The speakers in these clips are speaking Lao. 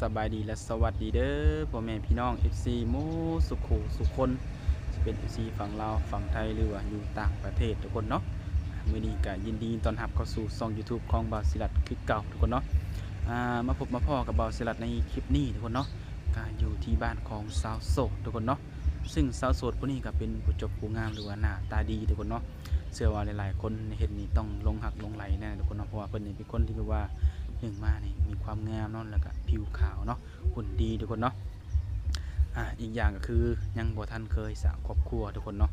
ສະບາຍດີ ແລະ ສະຫວັດດີເດີ ພໍ່ແມ່ພີ່ນ້ອງ ເອັຟຊີ ໝູ່ສູ່ຄູ່ສູ່ຄົນ ຊິເປັນ ເອັຟຊີ ຝັ່ງລາວ ຝັ່ງໄທ ຫຼືວ່າຢູ່ຕ່າງປະເທດທຸກຄົນເນາະ. ມື້ນີ້ກະຍິນດີຕ້ອນຮັບເຂົ້າສູ່ຊ່ອງ YouTube ຂອງບ່າວສີລັດຄືເກົ່າທຸກຄົນເນາະ. ອາ ມາພົບມາພໍ້ກັບບ່າວສີລັດໃນຄລິບນີ້ທຸກຄົນເນາະ ກະຢູ່ທີ່ບ້ານຂອງສາວໂສດທຸກຄົນເນາະ. ຊຶ່ງສາວໂສດຜູ້ນີ້ກໍເປັນຜູ້ຈົບຜູ້ງາມ ຫຼືວ່າໜ້າຕາດີທຸກຄົນເນາະ. ເຊື່ອວ່າຫຼາຍໆຄົນເຫັນນີ້ຕ້ອງຫຼົງຮັກຫຼົງໄຫຼແນ່ທຸກຄົນເນາະ ເພາະວ່າເພິ່ນນີ້ເປັນຄົນທີ່ແບບວ່າ ໜຶ່ງມານີ້ມີຄວາມງາມເນາະ ແລ້ວກໍຜິວຂາວເນາະ ຫຸ່ນດີທຸກຄົນເນາະ. ອາ ອີກຢ່າງກໍຄືຍັງບໍ່ທັນເຄີຍສ້າງຄອບຄົວທຸກຄົນເນາະ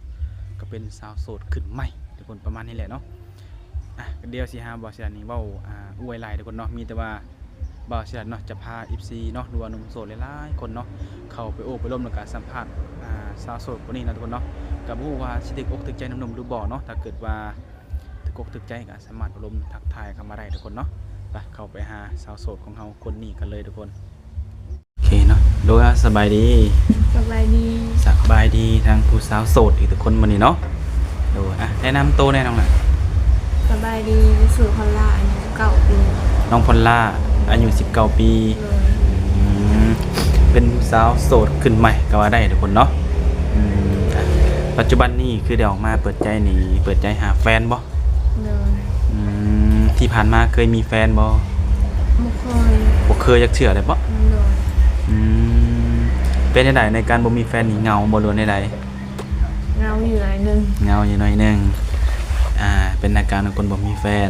ກໍເປັນສາວໂສດຂຶ້ນໃໝ່ທຸກຄົນ ປະມານນີ້ແຫຼະເນາະ. ອາ ດຽວຊິຫາບ່າວສີລັດນີ້ເວົ້າ ອາ ອວຍຫຼາຍທຸກຄົນເນາະ ມີແຕ່ວ່າ ບ່າວສີລັດເນາະ ຈະພາ ເອັຟຊີ ເນາະ ຫຼືວ່າໜຸ່ມໂສດຫຼາຍໆຄົນເນາະ ເຂົ້າໄປໂອ້ໄປລົມ ແລ້ວກະສຳພາດ ອາ ສາວໂສດຄົນນີ້ເນາະທຸກຄົນເນາະ. ກະບໍ່ຮູ້ວ່າຊິຖືກອົກຖືກໃຈໜຸ່ມໆຫຼືບໍ່ເນາະ ຖ້າເກີດວ່າຖືກອົກຖືກໃຈກະສາມາດໂອ້ລົມທັກທາຍເຂົ້າມາໄດ້ທຸກຄົນເນາະ. ໄປ ເຂົ້າໄປຫາສາວໂສດຂອງເຮົາຄົນນີ້ກັນເລີຍທຸກຄົນ. ໂອເຄເນາະ ໂດຍ ສະບາຍດີ. ສະບາຍດີ. ສະບາຍດີທາງຜູ້ສາວໂສດອີກທຸກຄົນມື້ນີ້ເນາະ. ໂດຍ ອາ ແນະນຳໂຕແດ່ນ້ອງຫຼ້າ. ສະບາຍດີ ຊື່ພອນລາ ອາຍຸສິບເກົ້າປີ. ນ້ອງພອນລາ ອາຍຸສິບເກົ້າປີ. ໂດຍ. ອືມ ເປັນສາວໂສດຂຶ້ນໃໝ່ກໍວ່າໄດ້ທຸກຄົນເນາະ. ອືມ ອາ ປັດຈຸບັນນີ້ຄືໄດ້ອອກມາເປີດໃຈນີ້ ເປີດໃຈຫາແຟນບໍ່? ໂດຍ. ອືມ ທີ່ຜ່ານມາເຄີຍມີແຟນບໍ່? ບໍ່ເຄີຍ. ບໍ່ເຄີຍຈັກເທື່ອເລີຍບໍ່? ໂດຍ. ອືມ ເປັນຈັ່ງໃດໃນການບໍ່ມີແຟນນີ້ ເຫງົາບໍ່ ຫຼືວ່າແນວໃດ? ເຫງົາຢູ່ໜ້ອຍໜຶ່ງ. ເຫງົາຢູ່ໜ້ອຍໜຶ່ງ. ອາ ເປັນອາການຂອງຄົນບໍ່ມີແຟນ.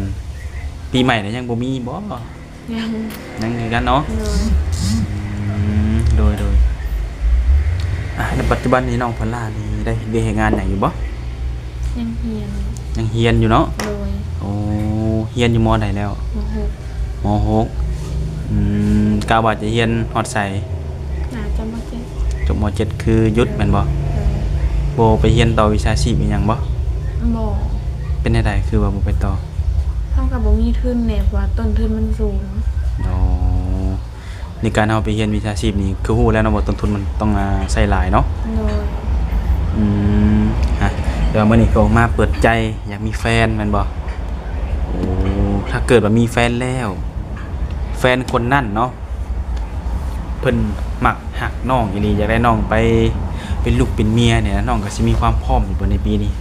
ປີໃໝ່ນີ້ຍັງບໍ່ມີບໍ່? ຍັງ. ຍັງຄືກັນເນາະ? ໂດຍ. ອືມ ໂດຍໆ. ອາ ແລ້ວປັດຈຸບັນນີ້ນ້ອງພອນລານີ້ໄດ້ເຮັດວຽກເຮັດງານຫຍັງຢູ່ບໍ່? ຍັງຮຽນ. ຍັງຮຽນຢູ່ເນາະ? ໂດຍ. ໂອ້ ຮຽນຢູ່ ມໍ ໃດແລ້ວ? ມໍຫົກ. ມໍຫົກ. ອືມ ກະວ່າຈະຮຽນຮອດໃສ? ໜ້າຈະ ມໍເຈັດ. ຈົບ ມໍເຈັດ ຄືຢຸດແມ່ນບໍ່? ໂດຍ. ບໍ່ໄປຮຽນຕໍ່ວິຊາຊີບອີ່ຫຍັງບໍ່? ບໍ່. ເປັນແນວໃດຄືວ່າບໍ່ໄປຕໍ່? ເຮົາກໍບໍ່ມີທຶນແດ່ ເພາະວ່າຕົ້ນທຶນມັນສູງ. ໂອ້ ໃນການເຮົາໄປຮຽນວິຊາຊີບນີ້ ຄືຮູ້ແລ້ວເນາະວ່າຕົ້ນທຶນມັນຕ້ອງ ອາ ໃຊ້ຫຼາຍເນາະ? ໂດຍ. ອືມ ຮະ ແຕ່ວ່າມື້ນີ້ກໍອອກມາເປີດໃຈ ຢາກມີແຟນແມ່ນບໍ່? ໂອ້ ຖ້າເກີດວ່າມີແຟນແລ້ວ ແຟນຄົນນັ້ນເນາະ ເພິ່ນມັກຮັກນ້ອງອີ່ຫຼີ ຢາກໄດ້ນ້ອງໄປເປັນລູກເປັນເມຍນີ້ ນ້ອງກໍຊິມີຄວາມພ້ອມຢູ່ບໍ່ໃນປີນີ້?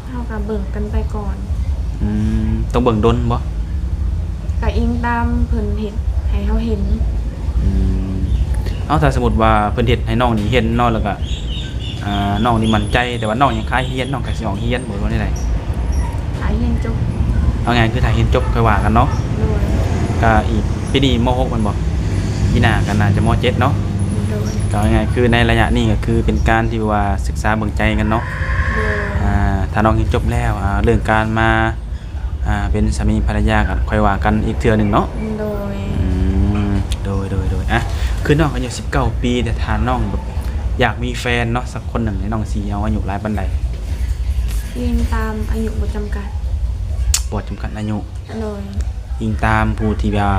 ເຮົາກໍເບິ່ງກັນໄປກ່ອນ. ອືມ ຕ້ອງເບິ່ງດົນບໍ່? ກໍອີງຕາມເພິ່ນເຮັດໃຫ້ເຮົາເຫັນ. ອືມ ເອົາ ຖ້າສົມມຸດວ່າເພິ່ນເຮັດໃຫ້ນ້ອງນີ້ເຫັນເນາະ ແລ້ວກໍ ອ່າ ນ້ອງນີ້ໝັ້ນໃຈ ແຕ່ວ່ານ້ອງຍັງຄາຍຮຽນ ນ້ອງກໍຊິອອກຮຽນບໍ່ ຫຼືວ່າແນວໃດ? ຖ້າຮຽນຈົບ. ເອົາງ່າຍຄືຖ້າຮຽນຈົບຄ່ອຍວ່າກັນເນາະ. ໂດຍ. ກະອີກ ປີນີ້ ມໍຫົກ ແມ່ນບໍ່? ປີໜ້າກໍໜ້າຈະ ມໍເຈັດ ເນາະ. ໂດຍ. ກໍເອົາງ່າຍຄືໃນໄລຍະນີ້ກໍຄືເປັນການທີ່ວ່າສຶກສາເບິ່ງໃຈກັນເນາະ. ໂດຍ. ອ່າ ຖ້ານ້ອງຮຽນຈົບແລ້ວ ອ່າ ເລື່ອງການມາ ອ່າ ເປັນສາມີພັນລະຍາກໍຄ່ອຍວ່າກັນອີກເທື່ອໜຶ່ງເນາະ. ໂດຍ. ອືມ ໂດຍໆໆ. ອ່ະ ຄືນ້ອງອາຍຸສິບເກົ້າປີ ແຕ່ຖ້ານ້ອງແບບຢາກມີແຟນເນາະ ສັກຄົນໜຶ່ງນີ້ ນ້ອງຊິເອົາອາຍຸຫຼາຍປານໃດ? ອີງຕາມອາຍຸ ບໍ່ຈຳກັດ. ບໍ່ຈຳກັດອາຍຸ. ໂດຍ. ອີງຕາມຜູ້ທີ່ວ່າ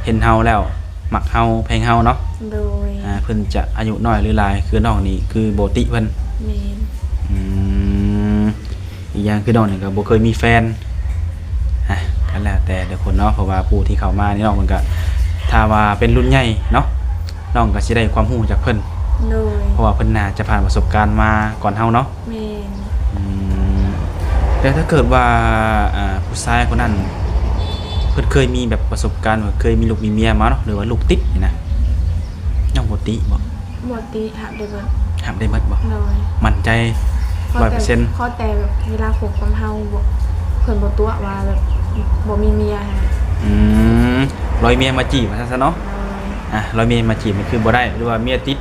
ເຫັນເຮົາແລ້ວ ມັກເຮົາ ແພງເຮົາເນາະ. ໂດຍ. ອ່າ ເພິ່ນຈະອາຍຸນ້ອຍຫຼືຫຼາຍ ຄືນ້ອງນີ້ຄືບໍ່ຕິເພິ່ນ. ແມ່ນ. ອືມ ອີກຢ່າງຄືນ້ອງນີ້ກໍບໍ່ເຄີຍມີແຟນ. ອ່າ ກໍແລ້ວແຕ່ທຸກຄົນເນາະ ເພາະວ່າຜູ້ທີ່ເຂົ້າມານີ້ເນາະ ມັນກໍ ຖ້າວ່າເປັນລຸ້ນໃຫຍ່ເນາະ ນ້ອງກໍຊິໄດ້ຄວາມຮູ້ຈາກເພິ່ນ. ໂດຍ. ເພາະວ່າເພິ່ນໜ້າຈະຜ່ານປະສົບການມາກ່ອນເຮົາເນາະ. ແມ່ນ. ອືມ ແຕ່ຖ້າເກີດວ່າ ອ່າ ຜູ້ຊາຍຄົນນັ້ນ ເພິ່ນເຄີຍມີແບບປະສົບການວ່າເຄີຍມີລູກມີເມຍມາເນາະ ຫຼືວ່າລູກຕິດນີ້ນະ ນ້ອງບໍ່ຕິບໍ່? ບໍ່ຕິ ຮັບໄດ້ເບິດ. ຮັບໄດ້ເບິດບໍ່? ໂດຍ. ໝັ້ນໃຈຮ້ອຍເປີເຊັນ. ຂໍແຕ່ແບບເວລາຄົບກັບເຮົາ ບໍ່ ເພິ່ນບໍ່ຕົວະວ່າແບບບໍ່ມີເມຍຫັ້ນ. ອືມ ລອຍເມຍມາຈີບວ່າຊັ້ນຊະເນາະ. ໂດຍ. ອ່າ ລອຍເມຍມາຈີບນີ້ຄືບໍ່ໄດ້ ຫຼືວ່າເມຍຕິດ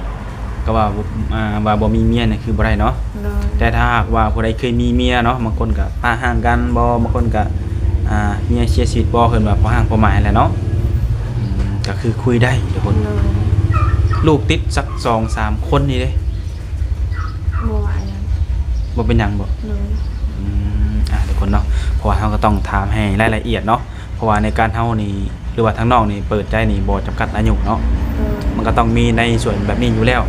ກໍວ່າ ອ່າ ວ່າບໍ່ມີເມຍນີ້ຄືບໍ່ໄດ້ເນາະ. ໂດຍ. ແຕ່ຖ້າຫາກວ່າຜູ້ໃດເຄີຍມີເມຍເນາະ ບາງຄົນກໍປະຮ້າງກັນບໍ່ ບາງຄົນກໍ ອ່າ ເມຍເສຍຊີວິດບໍ່ ເອີ້ນວ່າພໍຮ້າງພໍໝາຍຫັ້ນແຫຼະເນາະ. ອືມ ກໍຄືຄຸຍໄດ້ທຸກຄົນ. ໂດຍ. ລູກຕິດສັກສອງສາມຄົນນີ້ເດ້ ບໍ່ວ່າຫຍັງ. ບໍ່ເປັນຫຍັງບໍ່? ໂດຍ. ອືມ ອ່າ ທຸກຄົນເນາະ ເພາະວ່າເຮົາກໍຕ້ອງຖາມໃຫ້ລາຍລະອຽດເນາະ ເພາະວ່າໃນການເຮົານີ້ ຫຼືວ່າທາງນ້ອງນີ້ເປີດໃຈນີ້ບໍ່ຈຳກັດອາຍຸເນາະ. ໂດຍ. ມັນກໍຕ້ອງມີໃນສ່ວນແບບນີ້ຢູ່ແລ້ວ.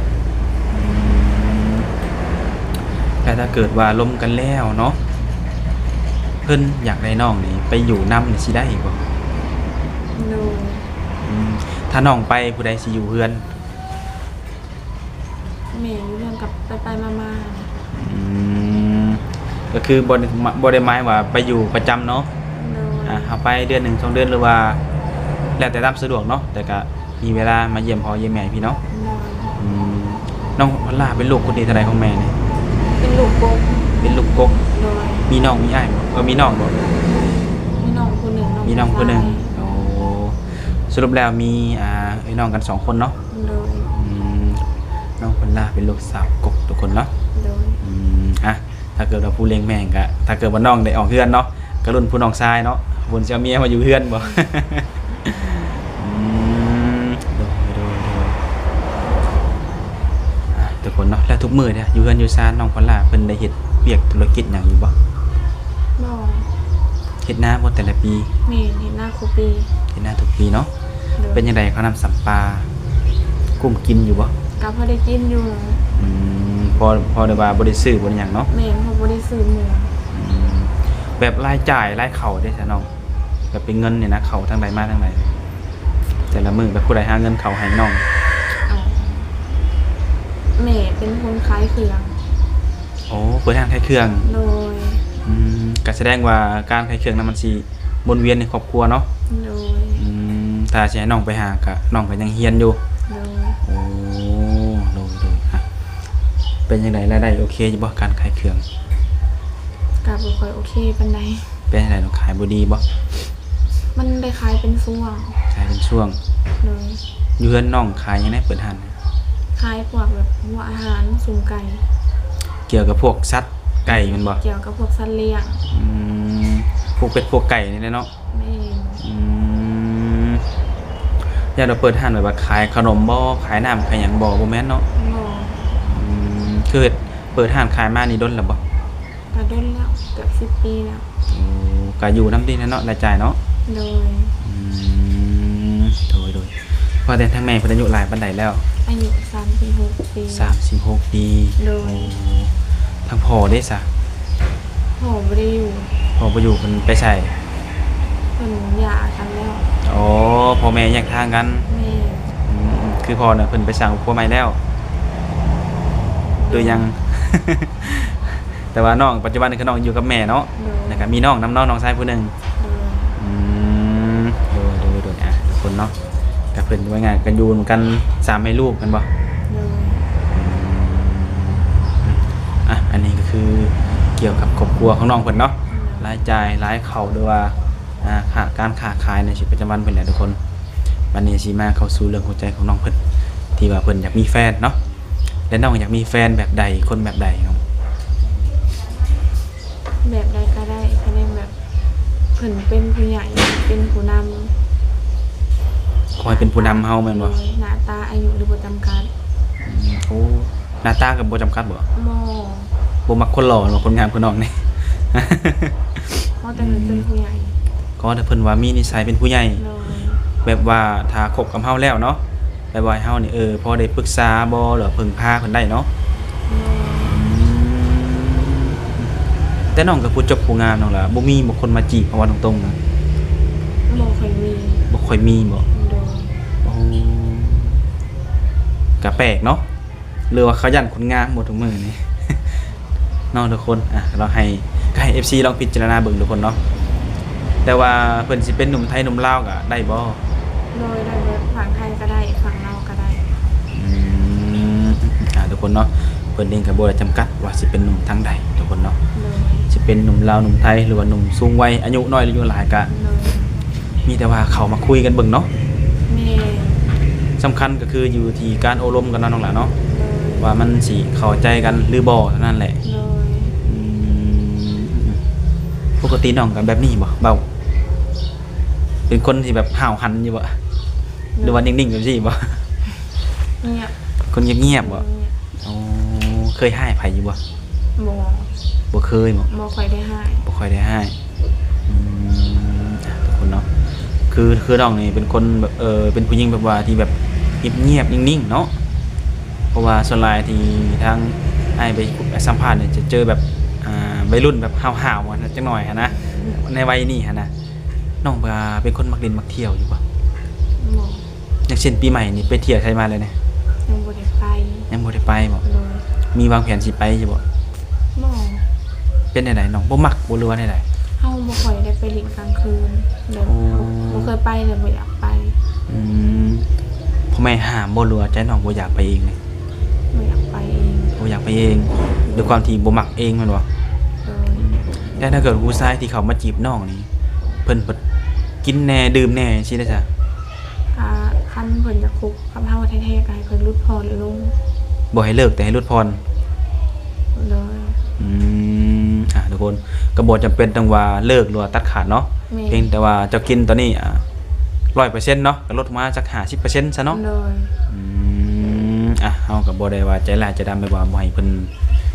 ແຕ່ຖ້າເກີດວ່າລົມກັນແລ້ວເນາະ ເພິ່ນຢາກໄດ້ນ້ອງນີ້ໄປຢູ່ນຳນີ້ຊິໄດ້ບໍ່? ໂດຍ. ອືມ ຖ້ານ້ອງໄປ ຜູ້ໃດຊິຢູ່ເຮືອນ? ແມ່ຢູ່ເຮືອນກັບໄປໆມາໆ. ອືມ ກໍຄືບໍ່ໄດ້ ບໍ່ໄດ້ໝາຍວ່າໄປຢູ່ປະຈຳເນາະ. ໂດຍ. ອ່າ ເຮົາໄປເດືອນໜຶ່ງສອງເດືອນ ຫຼືວ່າແລ້ວແຕ່ຕາມສະດວກເນາະ, ແຕ່ກະມີເວລາມາຢ້ຽມພໍ່ຢ້ຽມແມ່ພີ່ເນາະ. ໂດຍ. ອືມ ນ້ອງພັນລາເປັນລູກຄົນທີເທົ່າໃດຂອງແມ່ນີ້? ເປັນລູກກົກ. ເປັນລູກກົກ. ໂດຍ. ມີນ້ອງມີອ້າຍບໍ່? ເອີ ມີນ້ອງບໍ່? ມີນ້ອງຜູ້ໜຶ່ງ. ມີນ້ອງຜູ້ໜຶ່ງ. ໂອ້ ສະຫຼຸບແລ້ວມີ ອ່າ ເອື້ອຍນ້ອງກັນສອງຄົນເນາະ. ໂດຍ. ອືມ ນ້ອງພັນລາເປັນລູກສາວກົກທຸກຄົນເນາະ. ໂດຍ. ອືມ ອ່ະ ຖ້າເກີດວ່າຜູ້ລ້ຽງແມ່ກໍ ຖ້າເກີດວ່ານ້ອງໄດ້ອອກເຮືອນເນາະ ກໍລຸ້ນຜູ້ນ້ອງຊາຍເນາະ ເພິ່ນຊິເອົາເມຍມາຢູ່ເຮືອນບໍ່? ອືມ ໂດຍ ໂດຍ ໂດຍ ອ່າ ທຸກຄົນເນາະ. ແລ້ວທຸກມື້ເດ ຢູ່ເຮືອນຢູ່ຊານ ນ້ອງພັນລາເພິ່ນໄດ້ເຮັດວຽກທຸລະກິດຫຍັງຢູ່ບໍ່? ບໍ່. ເຮັດນາບໍ່ແຕ່ລະປີ? ແມ່ນ ເຮັດນາຄູ່ປີ. ເຮັດນາທຸກປີເນາະ. ໂດຍ. ເປັນຈັ່ງໃດ ຄ່ານ້ຳສຳປາ ກຸ້ມກິນຢູ່ບໍ່? ກໍພໍໄດ້ກິນຢູ່. ອືມ ພໍ ພໍໄດ້ວ່າບໍ່ໄດ້ຊື້ບໍ່ໄດ້ຫຍັງເນາະ. ແມ່ນ ພໍບໍ່ໄດ້ຊື້ໝູ່. ອືມ ແບບລາຍຈ່າຍລາຍເຂົ້າເດ້ຊະນ້ອງ? ແບບເປັນເງິນນີ້ນະ ເຂົ້າທາງໃດມາທາງໃດ ແຕ່ລະມື້ ແບບຜູ້ໃດຫາເງິນເຂົ້າໃຫ້ນ້ອງ? ເອີ ແມ່ເປັນຄົນຂາຍເຄື່ອງ. ໂອ້ ເປີດຮ້ານຂາຍເຄື່ອງ. ໂດຍ. ອືມ ກໍສະແດງວ່າການຂາຍເຄື່ອງນັ້ນມັນຊິ ວົນວຽນໃນຄອບຄົວເນາະ. ໂດຍ. ອືມ ຖ້າຊິໃຫ້ນ້ອງໄປຫາກະ ນ້ອງກໍຍັງຮຽນຢູ່. ໂດຍ. ໂອ້ ໂດຍ ໂດຍ. ອ່ະ ເປັນຈັ່ງໃດ ລາຍໄດ້ໂອເຄຢູ່ບໍ່ ການຂາຍເຄື່ອງ? ກໍບໍ່ຄ່ອຍໂອເຄປານໃດ. ເປັນຈັ່ງໃດ ນ້ອງຂາຍບໍ່ດີບໍ່? ມັນໄດ້ຂາຍເປັນຊ່ວງ. ຂາຍເປັນຊ່ວງ. ໂດຍ. ຢູ່ເຮືອນນ້ອງຂາຍຫຍັງແດ່ ເປີດຮ້ານ? ຂາຍພວກແບບຫົວອາຫານ ຊຸມໄກ່. ກ່ຽວກັບພວກສັດໄກ່ແມ່ນບໍ່? ກ່ຽວກັບພວກສັດລ້ຽງ. ອືມ ພວກເປັດພວກໄກ່ນີ້ແຫຼະເນາະ. ແມ່ນ. ອືມ ຢ້ານວ່າເປີດຮ້ານແບບວ່າຂາຍຂະໜົມບໍ່ ຂາຍນ້ຳຂາຍຫຍັງບໍ່? ບໍ່ແມ່ນເນາະ. ບໍ່. ອືມ ຄືເຮັດ ເປີດຮ້ານຂາຍມານີ້ດົນແລ້ວບໍ່? ກໍດົນແລ້ວ ເກືອບສິບປີແລ້ວ. ໂອ້ ກໍຢູ່ນຳຕິແຫຼະເນາະ ລາຍຈ່າຍເນາະ. ໂດຍ. ອືມ ໂດຍ ໂດຍ. ວ່າແຕ່ທາງແມ່ເພິ່ນອາຍຸຫຼາຍປານໃດແລ້ວ? ອາຍຸສາມສິບຫົກປີ. ສາມສິບຫົກປີ. ໂດຍ. ໂອ້ ທາງພໍ່ເດ້ຊະ? ພໍ່ບໍ່ໄດ້ຢູ່. ພໍ່ບໍ່ຢູ່ ເພິ່ນໄປໃສ? ເພິ່ນຢ່າກັນແລ້ວ. ອໍ ພໍ່ແມ່ແຍກທາງກັນ. ແມ່ນ. ອືມ ຄືພໍ່ນະ ເພິ່ນໄປສ້າງຄອບຄົວໃໝ່ແລ້ວ ໂດຍ ຫຼືຍັງ? ແຕ່ວ່ານ້ອງປັດຈຸບັນນີ້ຄືນ້ອງຢູ່ກັບແມ່ເນາະ. ໂດຍ. ແລ້ວກໍມີນ້ອງນຳເນາະ ນ້ອງຊາຍຜູ້ໜຶ່ງ. ໂດຍ. ອືມ ໂດຍ ໂດຍ ໂດຍ. ອ່າ ທຸກຄົນເນາະ ກໍເພິ່ນວ່າງ່າຍກໍຢູ່ນຳກັນສາມແມ່ລູກແມ່ນບໍ່? ໂດຍ. ອືມ ອ່ະ ອັນນີ້ກໍຄືກ່ຽວກັບຄອບຄົວຂອງນ້ອງເພິ່ນເນາະ. ໂດຍ. ລາຍຈ່າຍລາຍເຂົ້າ ຫຼືວ່າ ອ່າ ການຄ້າຂາຍໃນຊີວິດປະຈຳວັນເພິ່ນແຫຼະທຸກຄົນ. ບັດນີ້ຊິມາເຂົ້າສູ່ເລື່ອງຫົວໃຈຂອງນ້ອງເພິ່ນ ທີ່ວ່າເພິ່ນຢາກມີແຟນເນາະ. ແລະ ນ້ອງຢາກມີແຟນແບບໃດ ຄົນແບບໃດນ້ອງ? ແບບໃດກໍໄດ້ ຄະແນນແບບເພິ່ນເປັນຜູ້ໃຫຍ່ ເປັນຜູ້ນຳ. ຂໍໃຫ້ເປັນຜູ້ນຳເຮົາແມ່ນບໍ່? ໂດຍ. ໜ້າຕາ ອາຍຸ ຫຼືບໍ່ຈຳກັດ. ອືມ ໂອ້ ໜ້າຕາກໍບໍ່ຈຳກັດບໍ່? ບໍ່. ບໍ່ມັກຄົນຫຼໍ່ແມ່ນບໍ່? ຄົນງາມຄືນ້ອງນີ້ ຂໍແຕ່ເພິ່ນເປັນຜູ້ໃຫຍ່. ອືມ ຂໍແຕ່ເພິ່ນວ່າມີນິໄສເປັນຜູ້ໃຫຍ່. ໂດຍ. ແບບວ່າຖ້າຄົບກັບເຮົາແລ້ວເນາະ ແບບວ່າໃຫ້ເຮົານີ້ ເອີ ພໍໄດ້ປຶກສາບໍ່ ຫຼືວ່າເພິ່ງພາເພິ່ນໄດ້ເນາະ. ໂດຍ. ອືມ ແຕ່ນ້ອງກໍຜູ້ຈົບຜູ້ງາມນ້ອງລະ ບໍ່ມີບໍ່ຄົນມາຈີບ ເອົາວ່າຕົງໆນະ? ບໍ່ຄ່ອຍມີ. ບໍ່ຄ່ອຍມີບໍ່? ໂດຍ. ໂອ້ ກໍແປກເນາະ. ຫຼືວ່າເຂົາຢ້ານຄົນງາມບໍ່ທຸກມື້ນີ້ ເນາະທຸກຄົນ. ອ່ະ ລອງໃຫ້ ກໍໃຫ້ເອັຟຊີລອງພິຈາລະນາເບິ່ງທຸກຄົນເນາະ. ແຕ່ວ່າເພິ່ນຊິເປັນໜຸ່ມໄທໜຸ່ມລາວກໍໄດ້ບໍ່? ໂດຍ ໄດ້ເບິດ ຝັ່ງໄທກໍໄດ້ ຝັ່ງລາວກໍໄດ້. ອືມ ອ່າ ທຸກຄົນເນາະ ເພິ່ນເອງກໍບໍ່ໄດ້ຈຳກັດວ່າຊິເປັນໜຸ່ມທາງໃດທຸກຄົນເນາະ. ໂດຍ. ຊິເປັນໜຸ່ມລາວໜຸ່ມໄທ ຫຼືວ່າໜຸ່ມສູງໄວ ອາຍຸນ້ອຍ ອາຍຸຫຼາຍກໍ ໂດຍ ມີແຕ່ວ່າເຂົ້າມາຄຸຍກັນເບິ່ງເນາະ. ແມ່ນ. ສຳຄັນກໍຄືຢູ່ທີ່ການໂອ້ລົມກັນເນາະນ້ອງຫຼ້າເນາະ. ໂດຍ. ວ່າມັນຊິເຂົ້າໃຈກັນຫຼືບໍ່ເທົ່ານັ້ນແຫຼະ. ໂດຍ. ອືມ ປົກກະຕິນ້ອງກໍແບບນີ້ບໍ່? ເວົ້າ ເປັນຄົນທີ່ແບບຫ້າວຫັນຢູ່ບໍ່? ໂດຍ. ຫຼືວ່ານິ່ງໆແບບຊີ້ບໍ່? ງຽບ. ຄົນງຽບໆບໍ່? ງຽບ. ໂອ້ ເຄີຍຮ້າຍໃຜຢູ່ບໍ່? ບໍ່. ບໍ່ເຄີຍບໍ່? ບໍ່ຄ່ອຍໄດ້ຮ້າຍ. ບໍ່ຄ່ອຍໄດ້ຮ້າຍ. ອືມ ອ່ະ ທຸກຄົນເນາະ ຄື ຄືນ້ອງນີ້ເປັນຄົນແບບ ເອີ ເປັນຜູ້ຍິງແບບວ່າທີ່ແບບງຽບໆ ນິ່ງໆເນາະ. ເພາະວ່າສ່ວນຫຼາຍທີ່ທາງອ້າຍໄປສຳພາດນີ້ ຈະເຈີແບບ ອ່າ ໄວລຸ້ນແບບຫ້າວໆ ຫັ້ນນະ ຈັກໜ້ອຍຫັ້ນນະ ໃນໄວນີ້ຫັ້ນນະ. ນ້ອງວ່າເປັນຄົນມັກຫຼິ້ນມັກທ່ຽວຢູ່ບໍ່? ບໍ່. ເຊັ່ນປີໃໝ່ນີ້ໄປທ່ຽວໃສມາແລ້ວນີ້? ຍັງບໍ່ໄດ້ໄປ. ຍັງບໍ່ໄດ້ໄປບໍ? ໂດຍ. ມີວາງແຜນຊິໄປຢູ່ບໍ? ບໍ່. ເປັນແນວໃດ ນ້ອງບໍ່ມັກບໍ ຫຼືວ່າແນວໃດ? ເຮົາບໍ່ຄ່ອຍໄດ້ໄປຫຼິ້ນກາງຄືນ ແບບ ໂອ້ ບໍ່ເຄີຍໄປ ແລ້ວບໍ່ຢາກໄປ. ອືມ ພໍ່ແມ່ຫ້າມບໍ ຫຼືວ່າໃຈນ້ອງບໍ່ຢາກໄປເອງ? ບໍ່ຢາກໄປເອງ. ບໍ່ຢາກໄປເອງ ດ້ວຍຄວາມທີ່ບໍ່ມັກເອງແມ່ນບໍ່? ໂດຍ. ແຕ່ຖ້າເກີດຜູ້ຊາຍທີ່ເຂົ້າມາຈີບນ້ອງນີ້ ເພິ່ນ ເພິ່ນກິນແດ່ ດື່ມແດ່ ຈັ່ງຊີ້ເດຊະ? ຖ້າຄັນເພິ່ນຢາກຄົບກັບເຮົາແທ້ໆ ກໍໃຫ້ເພິ່ນຫຼຸດຜ່ອນລົງ. ບໍ່ໃຫ້ເລີກ ແຕ່ໃຫ້ຫຼຸດຜ່ອນ. ໂດຍ. ອືມ ອ່າ ທຸກຄົນ ກໍບໍ່ຈຳເປັນຕ້ອງວ່າເລີກ ຫຼືວ່າຕັດຂາດເນາະ. ແມ່ນ. ພຽງແຕ່ວ່າເຈົ້າກິນຕອນນີ້ ອ່າ ຮ້ອຍເປີເຊັນເນາະ ກໍລົດລົງມາຈັກຫ້າສິບເປີເຊັນຊະເນາະ. ໂດຍ. ອືມ ອ່າ ເຮົາກໍບໍ່ໄດ້ວ່າໃຈຮ້າຍໃຈດຳ ແບບວ່າບໍ່ໃຫ້ເພິ່ນ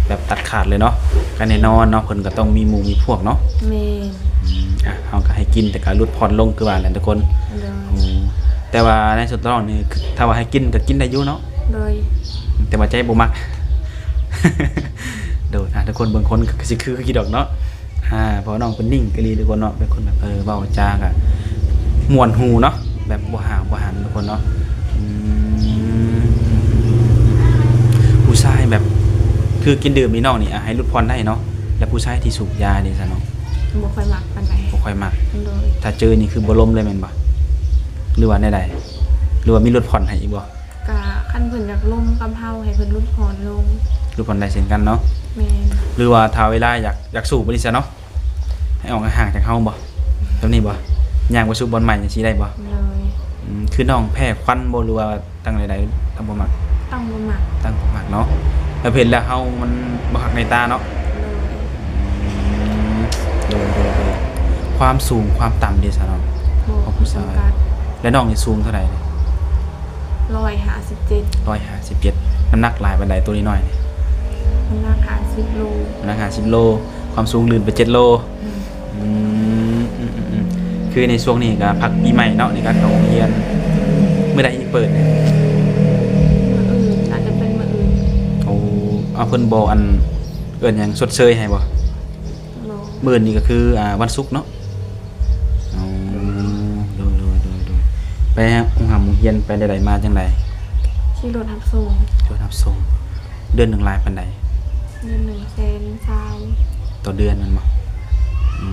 ແບບຕັດຂາດເລີຍເນາະ. ກໍແນ່ນອນເນາະ ເພິ່ນກໍຕ້ອງມີໝູ່ມີພວກເນາະ. ແມ່ນ. ອືມ ອ່ະ ເຮົາກໍໃຫ້ກິນ ແຕ່ກໍຫຼຸດຜ່ອນລົງຄືວ່ານັ້ນທຸກຄົນ. ໂດຍ. ອືມ ແຕ່ວ່າໃນສ່ວນຕົວນ້ອງນີ້ ຖ້າວ່າໃຫ້ກິນກໍກິນໄດ້ຢູ່ເນາະ? ໂດຍ. ແຕ່ວ່າໃຈບໍ່ມັກ. ໂດຍ. ອ່ະ ທຸກຄົນບາງຄົນກໍຊິຄືຢູ່ດອກເນາະ. ອ່າ ເພາະນ້ອງເພິ່ນນິ່ງອີ່ຫຼີທຸກຄົນເນາະ ເປັນຄົນແບບ ເອີ ເວົ້າຈາກະມ່ວນຫູເນາະ ແບບບໍ່ຫ້າວບໍ່ຫັນທຸກຄົນເນາະ. ອືມ ຜູ້ຊາຍແບບ ຄືກິນດື່ມນີ້ນ້ອງນີ້ ອ່າ ໃຫ້ຫຼຸດຜ່ອນໄດ້ເນາະ. ແລ້ວຜູ້ຊາຍທີ່ສູບຢາເດຊະນ້ອງ? ບໍ່ຄ່ອຍມັກປານໃດ. ບໍ່ຄ່ອຍມັກ. ໂດຍ. ຖ້າເຈີນີ້ຄືບໍ່ລົມເລີຍແມ່ນບໍ່ ຫຼືວ່າແນວໃດ ຫຼືວ່າມີຫຼຸດຜ່ອນໃຫ້ອີກບໍ່? ກະຄັນເພິ່ນຢາກລົມກັບເຮົາ ໃຫ້ເພິ່ນຫຼຸດຜ່ອນລົງ. ຫຼຸດຜ່ອນໄດ້ເຊັ່ນກັນເນາະ. ແມ່ນ. ຫຼືວ່າຖ້າເວລາຢາກ ຢາກສູບນີ້ຊະເນາະ ໃຫ້ອອກຫ່າງຈາກເຮົາບໍ? ແບບນີ້ບໍ? ຍ່າງໄປສູບບ່ອນໃໝ່ຈັ່ງຊີ້ໄດ້ບໍ? ໂດຍ. ອືມ ຄືນ້ອງແພ້ຄວັນບໍ ຫຼືວ່າຕັ້ງໃດໆ ຕັ້ງບໍ່ມັກ? ຕັ້ງບໍ່ມັກ. ຕັ້ງບໍ່ມັກເນາະ. ແລ້ວເຫັນແລ້ວເຮົາມັນບໍ່ຄັກໃນຕາເນາະ? ໂດຍ. ອືມ ໂດຍໆໆ. ຄວາມສູງຄວາມຕ່ຳເດຊະນ້ອງ? ຂອງຜູ້ຊາຍ. ແລ້ວນ້ອງນີ້ສູງເທົ່າໃດ? ຮ້ອຍຫ້າສິບເຈັດ. ຮ້ອຍຫ້າສິບເຈັດ. ນ້ຳໜັກຫຼາຍປານໃດໂຕນ້ອຍໆນີ້? ນ້ຳໜັກຫ້າສິບໂລ. ນ້ຳໜັກຫ້າສິບໂລ ຄວາມສູງລື່ນໄປເຈັດໂລ. ອືມ ອືມ ອືມ ອືມ ອືມ ຄືໃນຊ່ວງນີ້ກໍພັກປີໃໝ່ເນາະ ໃນການເຂົ້າໂຮງຮຽນ. ມື້ໃດຊິເປີດນີ້? ມື້ອື່ນ ອາດຈະເປັນມື້ອື່ນ. ໂອ້ ເອົາ ເພິ່ນບໍ່ ອັນ ເອີ້ນຫຍັງ ຊົດເຊີຍໃຫ້ບໍ່? ບໍ່. ມື້ອື່ນນີ້ກໍຄື ອ່າ ວັນສຸກເນາະ? ອໍ ໂດຍ ໂດຍ ໂດຍ ໂດຍ. ໄປໂຮງຮ່ຳໂຮງຮຽນໄປແນວໃດ ມາຈັ່ງໃດ? ຂີ່ລົດຮັບສົ່ງ. ລົດຮັບສົ່ງ. ເດືອນໜຶ່ງຫຼາຍປານໃດ? ເດືອນໜຶ່ງແສນຊາວ. ຕໍ່ເດືອນແມ່ນບໍ່? ອື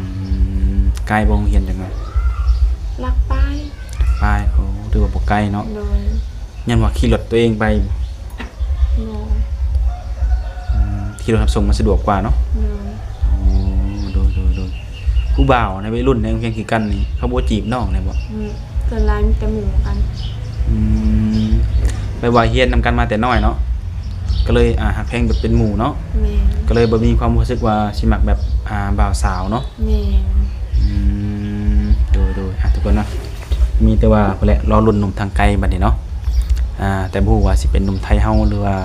ມ ໄກບໍ່ ໂຮງຮຽນຈັ່ງໃດ? ຫຼັກປາຍ. ຫຼັກປາຍ. ໂອ້ ຖືວ່າບໍ່ໄກເນາະ. ໂດຍ. ຍັງວ່າຂີ່ລົດຕົວເອງໄປ? ບໍ່. ອືມ ຂີ່ລົດຮັບສົ່ງມັນສະດວກກວ່າເນາະ? ໂດຍ. ໂອ້ ໂດຍ ໂດຍ ໂດຍ. ຜູ້ບ່າວໃນໄວລຸ້ນໃນໂຮງຮຽນຄືກັນນີ້ ເຂົາບໍ່ຈີບນ້ອງແດ່ບໍ່? ອືມ ສ່ວນຫຼາຍມີແຕ່ໝູ່ກັນ. ອືມ ແບບວ່າຮຽນນຳກັນມາແຕ່ນ້ອຍເນາະ ກໍເລີຍ ອ່າ ຮັກແພງແບບເປັນໝູ່ເນາະ? ແມ່ນ. ກໍເລີຍບໍ່ມີຄວາມຮູ້ສຶກວ່າຊິມັກແບບ ອ່າ ບ່າວສາວເນາະ? ແມ່ນ. ອືມ ໂດຍ ໂດຍ. ອ່າ ທຸກຄົນເນາະ ມີແຕ່ວ່າພຸ້ນແຫຼະ ລໍລຸ້ນໜຸ່ມທາງໄກບັດນີ້ເນາະ. ອ່າ ແຕ່ບໍ່ຮູ້ວ່າຊິເປັນໜຸ່ມໄທເຮົາ ຫຼືວ່າ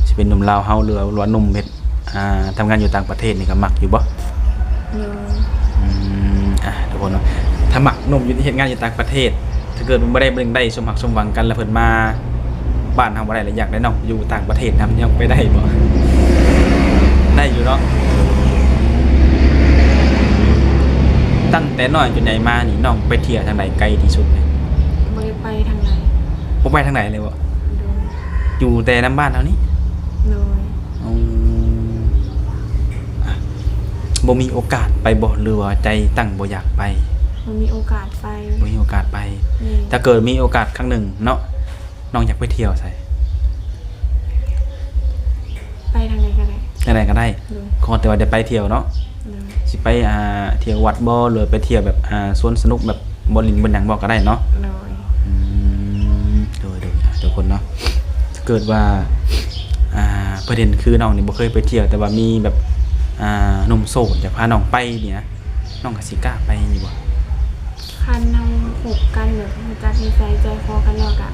ຊິເປັນໜຸ່ມລາວເຮົາ ຫຼືວ່າ ຫຼືວ່າໜຸ່ມເຮັດ ອ່າ ທຳງານຢູ່ຕ່າງປະເທດນີ້ກໍມັກຢູ່ບໍ່? ໂດຍ. ອືມ ອ່າ ທຸກຄົນເນາະ ຖ້າມັກໜຸ່ມຢູ່ ເຮັດງານຢູ່ຕ່າງປະເທດ ຖ້າເກີດມັນບໍ່ໄດ້ ບໍ່ໄດ້ສົມຮັກສົມຫວັງກັນ ແລ້ວເພິ່ນມາບ້ານເຮົາບໍ່ໄດ້ ແລ້ວຢາກໄດ້ນ້ອງຢູ່ຕ່າງປະເທດນຳ ຍັງໄປໄດ້ບໍ່? ໄດ້ຢູ່ເນາະ. ຕັ້ງແຕ່ນ້ອຍຈົນໃຫຍ່ມານີ້ ນ້ອງໄປທ່ຽວທາງໃດໄກທີ່ສຸດ? ບໍ່ໄດ້ໄປທາງໃດ. ບໍ່ໄປທາງໃດເລີຍບໍ່? ໂດຍ. ຢູ່ແຕ່ນຳບ້ານເຮົານີ້? ໂດຍ. ອືມ ອ່ະ ບໍ່ມີໂອກາດໄປບໍ່ ຫຼືວ່າໃຈຕັ້ງບໍ່ຢາກໄປ? ບໍ່ມີໂອກາດໄປ. ບໍ່ມີໂອກາດໄປ. ອືມ. ຖ້າເກີດມີໂອກາດຄັ້ງໜຶ່ງເນາະ ນ້ອງຢາກໄປທ່ຽວໃສ? ໄປທາງໃດກໍໄດ້. ທາງໃດກໍໄດ້. ໂດຍ. ຂໍແຕ່ວ່າໄດ້ໄປທ່ຽວເນາະ. ໂດຍ. ຊິໄປ ອ່າ ທ່ຽວວັດບໍ່ ຫຼືໄປທ່ຽວແບບ ອ່າ ສວນສະໜຸກ ແບບບ່ອນຫຼິ້ນບ່ອນຫຍັງບໍ່ກໍໄດ້ເນາະ. ໂດຍ. ອືມ ໂດຍໆ ອ່າ ທຸກຄົນເນາະ ຖ້າເກີດວ່າ ອ່າ ປະເດັນຄືນ້ອງນີ້ບໍ່ເຄີຍໄປທ່ຽວ ແຕ່ວ່າມີແບບ ອ່າ ໜຸ່ມໂສດຢາກພານ້ອງໄປນີ້ນະ ນ້ອງກໍຊິກ້າໄປຢູ່ບໍ່? ຄັນເຮົາຄົບກັນ ແບບຮູ້ຈັກນິໄສໃຈຄໍກັນແລ້ວກໍ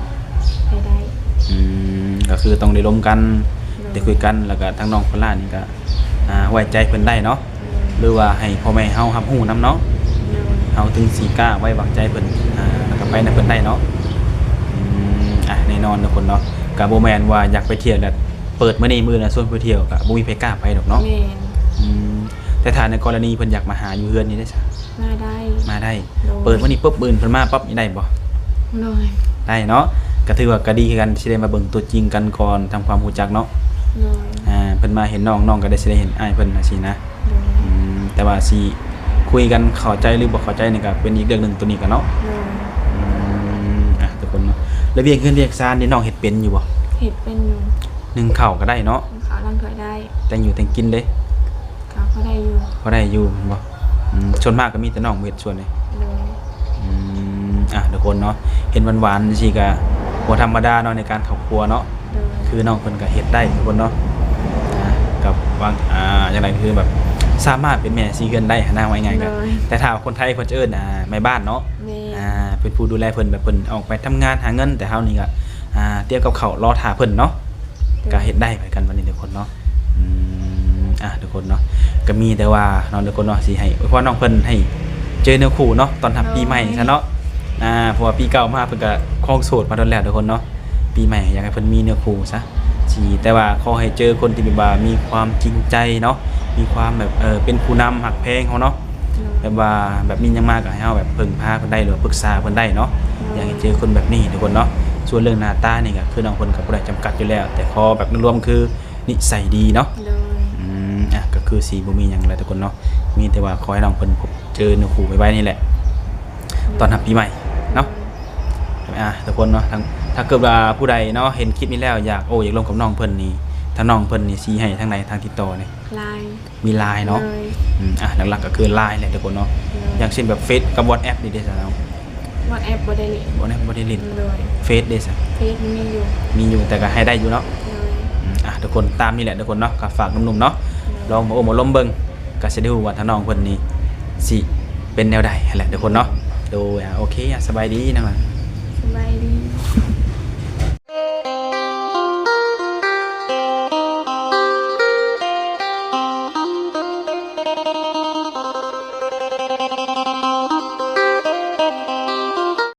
ໄປໄດ້. ອືມ ກໍຄືຕ້ອງໄດ້ລົມກັນ ໂດຍ ໄດ້ຄຸຍກັນ ແລ້ວກໍທາງນ້ອງໂຄລາດນີ້ກໍ ອ່າ ໄວ້ໃຈເພິ່ນໄດ້ເນາະ ໂດຍ ຫຼືວ່າໃຫ້ພໍ່ແມ່ເຮົາຮັບຮູ້ນຳເນາະ ໂດຍ ເຮົາເຖິງຊິກ້າໄວ້ວາງໃຈເພິ່ນ ອ່າ ແລ້ວກໍໄປນຳເພິ່ນໄດ້ເນາະ. ອືມ ອ່ະ ແນ່ນອນທຸກຄົນເນາະ ກໍບໍ່ແມ່ນວ່າຢາກໄປທ່ຽວແລ້ວ ເປີດມື້ນີ້ມື້ອື່ນຊວນໄປທ່ຽວ ກໍບໍ່ມີໃຜກ້າໄປດອກເນາະ. ແມ່ນ. ອືມ ແຕ່ຖ້າໃນກໍລະນີເພິ່ນຢາກມາຫາຢູ່ເຮືອນນີ້ໄດ້ຊະ? ມາໄດ້. ມາໄດ້. ໂດຍ. ເປີດມື້ນີ້ປຶບ ມື້ອື່ນເພິ່ນມາປັບນີ້ໄດ້ບໍ່? ໂດຍ. ໄດ້ເນາະ. ກໍຖືວ່າກໍດີຄືກັນ ຊິໄດ້ມາເບິ່ງຕົວຈິງກັນກ່ອນ ທຳຄວາມຮູ້ຈັກເນາະ. ໂດຍ ອ່າ ເພິ່ນມາເຫັນນ້ອງ ນ້ອງກໍໄດ້ ຊິໄດ້ເຫັນອ້າຍເພິ່ນຈັ່ງຊີ້ນະ. ໂດຍ ອືມ ແຕ່ວ່າຊິຄຸຍກັນເຂົ້າໃຈ ຫຼື ບໍ່ເຂົ້າໃຈນີ້ກໍເປັນອີກເລື່ອງໜຶ່ງ ໂຕນີ້ກໍເນາະ. ໂດຍ ອືມ ອ່ະ ທຸກຄົນເນາະ ແລ້ວວຽກເຮືອນວຽກຊານນີ້ ນ້ອງເຮັດເປັນຢູ່ບໍ່? ເຮັດເປັນຢູ່. ໜຶ້ງເຂົ້າກໍໄດ້ເນາະ? ໜຶ້ງເຂົ້າ ລ້າງຖ້ວຍໄດ້. ແຕ່ງຢູ່ແຕ່ງກິນເດ້? ກໍພໍໄດ້ຢູ່. ພໍໄດ້ຢູ່ແມ່ນບໍ່? ອືມ ສ່ວນມາກກໍມີແຕ່ນ້ອງເຮັດສ່ວນນີ້. ໂດຍ ອືມ ອ່ະ ທຸກຄົນເນາະ ເຫັນຫວານໆຈັ່ງຊີ້ກໍບໍ່ທຳມະດາເນາະ ໃນການເຂົ້າຄົວເນາະ. ໂດຍ ຄືນ້ອງເພິ່ນກໍເຮັດໄດ້ ທຸກຄົນເນາະ. ອ່າ ກັບຫວັງ ອ່າ ຈັ່ງໃດ ຄືແບບສາມາດເປັນແມ່ສີເຮືອນໄດ້ຫັ້ນນະ ເວົ້າງ່າຍໆ. ໂດຍ ກໍ ແຕ່ຖ້າວ່າຄົນໄທເພິ່ນຈະເອີ້ນ ອ່າ ແມ່ບ້ານເນາະ. ແມ່ນ ອ່າ ເປັນຜູ້ດູແລເພິ່ນ ແບບເພິ່ນອອກໄປທຳງານຫາເງິນ ແຕ່ເຮົານີ້ກໍ ອ່າ ຕຽມກັບເຂົ້າລໍຖ້າເພິ່ນເນາະ. ໂດຍ ກໍເຮັດໄດ້ຄືກັນບັດນີ້ ທຸກຄົນເນາະ. ອືມ ອ່ະ ທຸກຄົນເນາະ ກໍມີແຕ່ວ່າເນາະ ທຸກຄົນເນາະ ຊິໃຫ້ອວຍພອນນ້ອງເພິ່ນໃຫ້ເຈີເນື້ອຄູ່ເນາະ ຕ້ອນຮັບປີໃໝ່ຊະເນາະ. ໂດຍ ອ່າ ເພາະວ່າປີເກົ່າມາເພິ່ນກໍຄອງໂສດມາດົນແລ້ວ ທຸກຄົນເນາະ. ປີໃໝ່ຢາກໃຫ້ເພິ່ນມີເນື້ອຄູ່ຊະ ຊິ ແຕ່ວ່າຂໍໃຫ້ເຈີຄົນທີ່ແບບວ່າມີຄວາມຈິງໃຈເນາະ ມີຄວາມແບບ ເອີ ເປັນຜູ້ນຳຮັກແພງເຮົາເນາະ. ໂດຍ ແບບວ່າແບບມີຫຍັງມາກໍໃຫ້ເຮົາແບບເພິ່ງພາເພິ່ນໄດ້ ຫຼືວ່າປຶກສາເພິ່ນໄດ້ເນາະ. ໂດຍ ຢາກໃຫ້ເຈີຄົນແບບນີ້ ທຸກຄົນເນາະ. ສ່ວນເລື່ອງໜ້າຕານີ້ກໍຄືນ້ອງເພິ່ນກໍບໍ່ໄດ້ຈຳກັດຢູ່ແລ້ວ ແຕ່ຂໍແບບລວມໆຄືນິໄສດີເນາະ. ໂດຍ ອືມ ອ່ະ ກໍຄືຊິບໍ່ມີຫຍັງແລ້ວ ທຸກຄົນເນາະ. ມີແຕ່ວ່າຂໍໃຫ້ນ້ອງເພິ່ນພົບເຈີເນື້ອຄູ່ໄວໆນີ້ແຫຼະ ໂດຍ ຕ້ອນຮັບປີໃໝ່ເນາະ. ໂດຍ ອ່າ ທຸກຄົນເນາະ ທາງ ຖ້າເກີດວ່າຜູ້ໃດເນາະ ເຫັນຄລິບນີ້ແລ້ວ ຢາກໂອ້ ຢາກລົມກັບນ້ອງເພິ່ນນີ້ ທາງນ້ອງເພິ່ນນີ້ຊິໃຫ້ທາງໃດ ທາງຕິດຕໍ່ນີ້? ລາຍ ມີລາຍເນາະ. ໂດຍ ອືມ ອ່າ ຫຼັກໆກໍຄືລາຍແຫຼະ ທຸກຄົນເນາະ. ໂດຍ ຢ່າງເຊັ່ນແບບເຟສກັບວັອດແອັບນີ້ເດ້ຊະເນາະ? ວັອດແອັບບໍ່ໄດ້ຫຼິ້ນ. ວັອດແອັບບໍ່ໄດ້ຫຼິ້ນ. ໂດຍ ເຟສເດ້ຊະ? ເຟສມີຢູ່. ມີຢູ່ ແຕ່ກໍໃຫ້ໄດ້ຢູ່ເນາະ. ໂດຍ ອືມ ອ່າ ທຸກຄົນ ຕາມນີ້ແຫຼະ ທຸກຄົນເນາະ. ກໍຝາກໜຸ່ມໆເນາະ ໂດຍ ລອງມາໂອ້ມາລົມເບິ່ງ ກໍຊິໄດ້ຮູ້ວ່າທາງນ້ອງເພິ່ນນີ້ຊິເປັນແນວໃດຫັ້ນແຫຼະ ທຸກຄົນເນາະ. ໂດຍ ອ່າ ໂອເຄ ອ່າ ສະບາຍດີນະ.